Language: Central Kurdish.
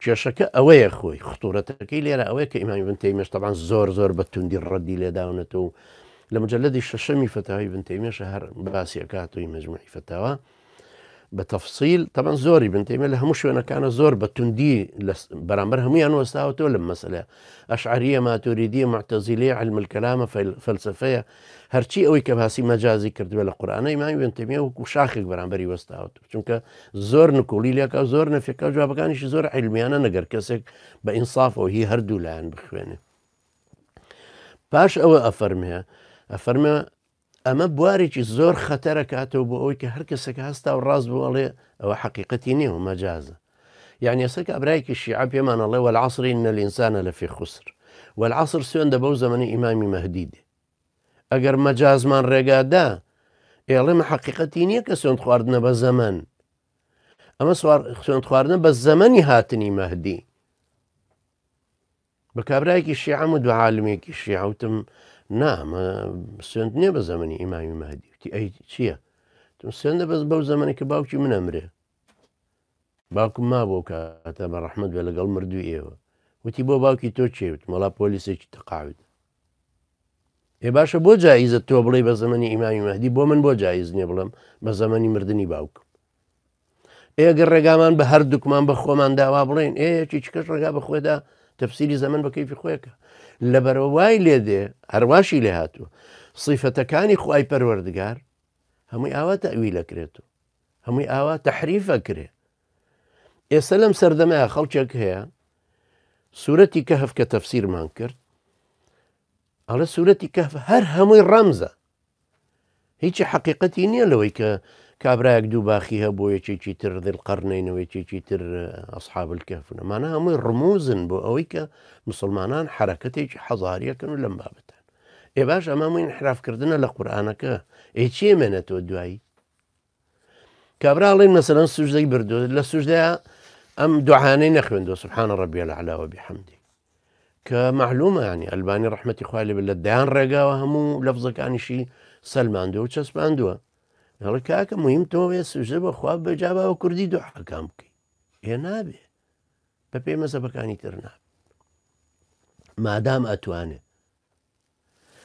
کێشەکە ئەوەیە خۆی خطورەتەکەی لێرە ئەوەیە کە ئیمامی بن تەیمیەش تەبعەن زۆر زۆر بە توندی ڕەدی لێداونەتەوە و لە مجلدی شەشەمی فەتاوی بن تەیمیەشە هەر باسی ئەکاتەوەی مەجموعی فەتاوا بە تەفسیل تەبعەن زۆری بن تەیمیە لە هەموو شوێنەکانە زۆر بە توندی بەرامبەر هەمویان وەستاوەتەوە لەم مەسەلە ئەشعریە ماتوریدیە معتەزیلیە علم الکلامە فەلسەفەیە هەرچی ئەوەی کە باسی مەجازی کردووە لە قورئانە ئیمامی بن تەیمیە وەکو شاخێک بەرامبەری وەستاوەتەوە چونکە زۆر نکوڵی لێکا زۆر نەفیکا جوابەکانیشی زۆر عیلمیانە نەگەر کەسێک بە ئینسافەوە هی هەردوو لایەن بخوێنێ پاش ئەوە ئەفەرمێ ئەفەرمێ ئەمە بوارێکی زۆر خەتەرە کاتەوە بۆ ئەوەی کە هەر کەسێک هەستا و ڕاست بوو ئەڵێ ئەوە حەقیقەتی نییە و مەجازە یعنی ئێستا کابرایەکی شیعە پێمان ئەڵێ والعصر إن الإنسان لفی خسر والعصر سوێندە بەو زەمەنی ئیمامی مەهدی دێ ئەگەر مەجازمان ڕێگادا ئێڵێمە حەقیقەتی نییە کە سوێند خواردنە بە زەمەن ئەمە سوێند خواردنە بە زەمەنی هاتنی مەهدی بە کابرایەکی شیعەم و دوعاالمێکی شیعوتم نامە سوێند نییە بە زەمەنی ئیمامی مەهدی وتی ئەی چییە؟ تم سوێندە بەس بەو زەمەنی کە باوکی من ئەمرێ باوکم مابوو کاتە بە ڕەحمەت بێ لەگەڵ مردووی ئێوە وتی بۆ باوکی تۆ چێ وتم وەڵا پۆلیسێکی تەقاعد ئێ باشە بۆ جایزە تۆ بڵێ بە زەمەنی ئیمامی مەهدی بۆ من بۆ جایز نییە بڵێم بە زەمەنی مردنی باوکم ئێگە ڕێگامان بە هەردووکمان بە خۆمان داوا بڵێن ئێ یەکی چکەش ڕێگا بە خۆێدا تەفسیری زەمن بە کەیفی خۆیەکە لەبەرەوە وای لێ دێ هەرواشی لێ هاتووە سیفەتەکانی خوای پەروەردگار هەمووی ئاوا تەویلەکرێت و هەمووی ئاوا تەحریفە کرێ ئێستا لەم سەردەمەیە خەڵکێک هەیە سوورەتی کەهف کە تەفسیرمان کرد ئەڵێ سوورەتی کەهف هەر هەمووی ڕەمزە هیچی حەقیقەتی نییە لەوەی کە کابراەک دوو باخی هەبوو یەکێکی تر ذی القرنین و یەکێکی تر ئەصحاب الکهف ئەمانە هەمووی ڕموزن بۆ ئەوەی کە مسلمانان حرەکەتێکی حەزاریەکەن و لەم بابەتان ئێ باش ئەمە هەمووی انحرافکردنە لە قورئانەکە ئێ چیە مێنێتەوە دوایی کابرا ئەڵێن مەسەلەن سوژدەی بردو لە سوژدەیە ئەم دوعانەی نەخوێندوە سبحان ربی الاعلى وبحمده کە معلومە ینی ئەلبانی ڕەحمەتی خوای لێ لە دەیان ڕێگاوە هەموو لەفزەکانیشی سەلماندووە و چەسپاندووە ئەڵێ کاکە مهم تۆ وێ سوژدە بەخوا بەجابا بە کوردی دوعاکان بکەی ئێ نابێ بە پێی مەزەبەکانی تر نابێ مادام ئەتوانێ.